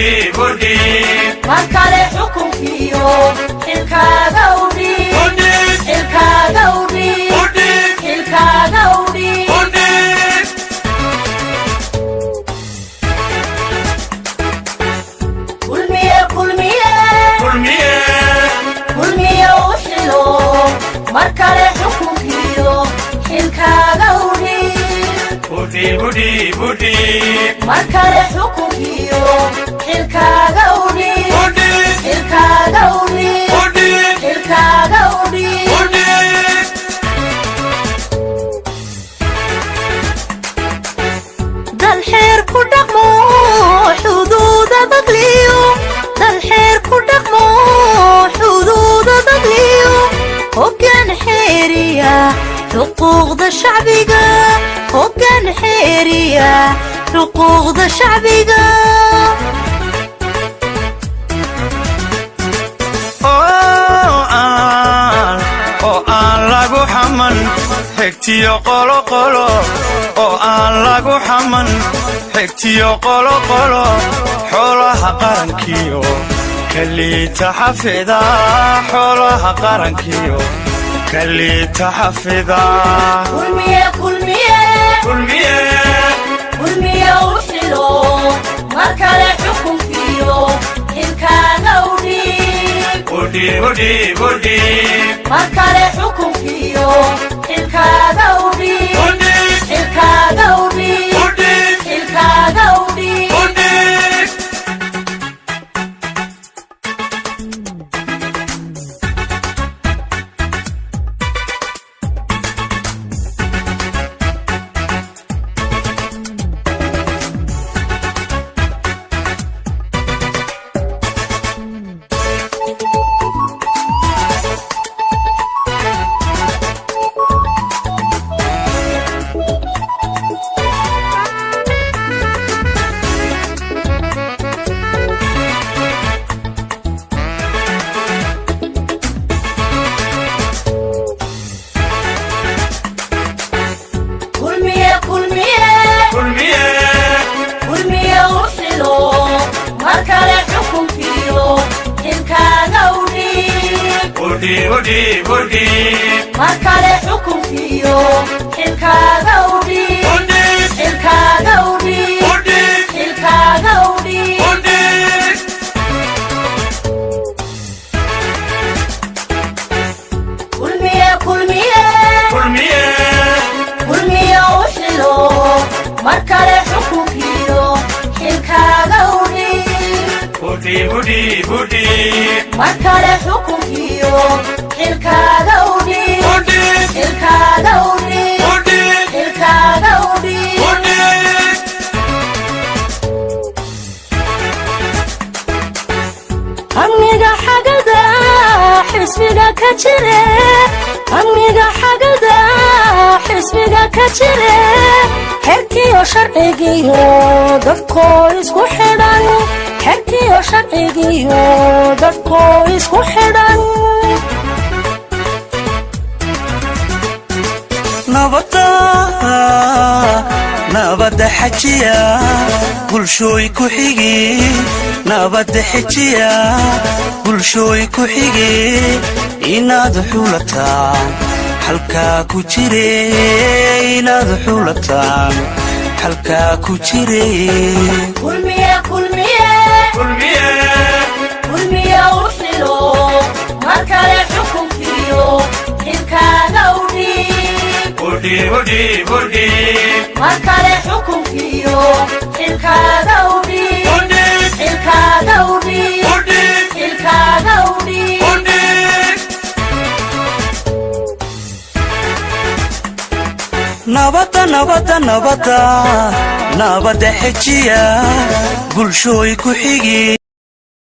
Udhiib, udhiib. Mar kale xukunkiyo xilkaaga udhiib. Udhiib. Xilkaaga udhiib. Udhiib. Xilkaaga udhiib. Udhiib. Kulmiye, Kulmiye. Kulmiye. Kulmiye u xilo, mar kale xukunkiyo xilkaaga udhiib. Udhiib, udhiib, udhiib. Mar kale xukunkiyo xilkaaga udhiib. Udhiib. Xilkaaga udhiib. Udhiib. Xilkaaga udhiib. Udhiib. Dalxeer ku dhaqmo, xuduuda dagliyo, dalxeer ku dhaqmo, xuduuda dagliyo, hoggaan xeeriya xuquuqda shacbiga, hoggaan xeeriya xuquuqda shacbiga. Oo aan lagu xaman xigtiyo qoloqolo, oo aan lagu xaman xigtiyo qoloqolo, xoolaha qarankiyo kaliita xafida, xoolaha qarankiyo kaliita xafida. Kulmiye, Kulmiye. Kulmiye. Kulmiye u xilo, mar kale xukunkiyo xilkaaga udhiib. Udhiib, udhiib, udhiib. Mar kale xukunkiyo xilkaaga udhiib. Udhiib. Xilkaaga udhiib. Udhiib. Xilkaaga udhiib. Udhiib. Kulmiye, Kulmiye. Kulmiye. Kulmiye u xilo, mar kale xukunkiyo xilkaaga udhiib. Udhiib, udhiib, udhiib. Mar kale xukunkiyo xilkaaga udhiib. Udhiib. Xilkaaga udhiib. Udhiib. Xilkaaga udhiib. Udhiib. Kulmiye, Kulmiye. Kulmiye. Kulmiye u xilo, mar kale xukunkiyo xilkaaga udhiib. Udhiib, udhiib, udhiib. Mar kale xukunkiyo xilkaaga udhiib. Udhiib. Xilkaaga udhiib. Udhiib. Xilkaaga udhiib. Udhiib. Amniga xagada xisbiga ka jire, amniga xagada xisbiga ka jire, xerkiyo sharcigiyo dadkoo isku xidhan, xerkiyo sharcigiyo dadkoo isku xidhan. Nabadda, nabadda xajiya, bulshooy ku xigi, nabadda xejiya, bulshooy ku xigi, inaad xulataan xalkaa ku jire, inaad xulataan xalkaa ku jire. Kulmiye, Kulmiye. Kulmiye. Kulmiye u xilo, mar kale xukunkiyo xilkaaga udhiib. Udhiib, udhiib, udhiib. Mar kale xukunkiyo xilkaaga udhiib. Udhiib. Xilkaaga udhiib. Udhiib. Xilkaaga udhiib. Udhiib. Nabadda, nabadda, nabadda, nabadda xejiya, bulshooy ku xigi.